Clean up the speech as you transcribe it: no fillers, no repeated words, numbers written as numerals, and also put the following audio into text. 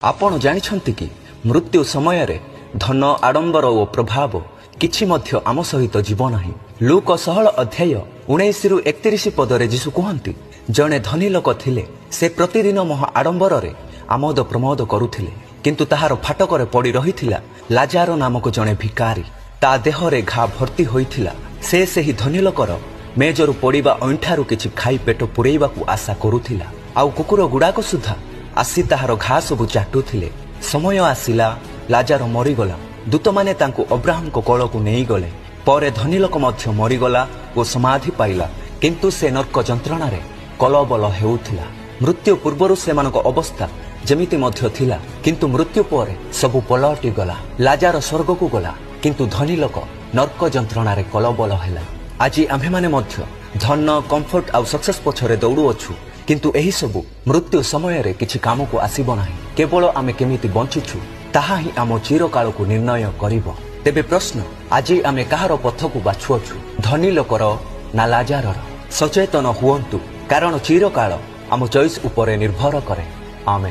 ଆପଣ ଜାଣିଛନ୍ତି କି, ମୃତ୍ୟୁ ସମୟରେ ଧନ, ଆଡ଼ମ୍ବର ଓ ପ୍ରଭାବ କିଛି ମଧ୍ୟ ଆମ ସହିତ ଯିବ ନାହିଁ। ଲୁକ 16 ଅଧ୍ୟାୟ 19ରୁ 31 ପଦରେ ଯୀଶୁ କୁହନ୍ତି, ଜଣେ ଧନୀ ଲୋକ ଥିଲେ, ସେ ପ୍ରତିଦିନ ମହା ଆଡ଼ମ୍ବରରେ ଆମୋଦ ପ୍ରମୋଦ କରୁଥିଲେ। କିନ୍ତୁ ତାହାର ଫାଟକରେ ପଡ଼ି ରହିଥିଲା ଲାଜାର ନାମକ ଜଣେ ଭିକାରୀ। ତା ଦେହରେ ଘା ଭର୍ତ୍ତି ହୋଇଥିଲା। ସେ ସେହି ଧନୀ ଲୋକର ମେଜରୁ ପଡ଼ିବା ଅଇଁଠାରୁ କିଛି ଖାଇ ପେଟ ପୂରେଇବାକୁ ଆଶା କରୁଥିଲା। ଆଉ କୁକୁର ଗୁଡ଼ାକ ସୁଦ୍ଧା ଆସି ତାହାର ଘା ସବୁ ଚାଟୁଥିଲେ। ସମୟ ଆସିଲା, ଲାଜାର ମରିଗଲା। ଦୂତମାନେ ତାଙ୍କୁ ଅବ୍ରାହମଙ୍କ କୋଳକୁ ନେଇଗଲେ। ପରେ ଧନୀ ଲୋକ ମଧ୍ୟ ମରିଗଲା ଓ ସମାଧି ପାଇଲା, କିନ୍ତୁ ସେ ନର୍କ ଯନ୍ତ୍ରଣାରେ କଲବଲ ହେଉଥିଲା। ମୃତ୍ୟୁ ପୂର୍ବରୁ ସେମାନଙ୍କ ଅବସ୍ଥା ଯେମିତି ମଧ୍ୟ ଥିଲା, କିନ୍ତୁ ମୃତ୍ୟୁ ପରେ ସବୁ ପଲଟି ଗଲା। ଲାଜାର ସ୍ୱର୍ଗକୁ ଗଲା, କିନ୍ତୁ ଧନୀ ଲୋକ ନର୍କ ଯନ୍ତ୍ରଣାରେ କଲବଲ ହେଲା। ଆଜି ଆମ୍ଭେମାନେ ମଧ୍ୟ ଧନ, କମ୍ଫର୍ଟ ଆଉ ସକ୍ସେସ୍ ପଛରେ ଦୌଡ଼ୁଅଛୁ, କିନ୍ତୁ ଏହିସବୁ ମୃତ୍ୟୁ ସମୟରେ କିଛି କାମକୁ ଆସିବ ନାହିଁ। କେବଳ ଆମେ କେମିତି ବଞ୍ଚିଛୁ, ତାହା ହିଁ ଆମ ଚିରକାଳକୁ ନିର୍ଣ୍ଣୟ କରିବ। ତେବେ ପ୍ରଶ୍ନ, ଆଜି ଆମେ କାହାର ପଥକୁ ବାଛୁଅଛୁ, ଧନୀ ଲୋକର ନା ଲାଜାରର? ସଚେତନ ହୁଅନ୍ତୁ, କାରଣ ଚିରକାଳ ଆମ ଚଏସ୍ ଉପରେ ନିର୍ଭର କରେ। ଆମେ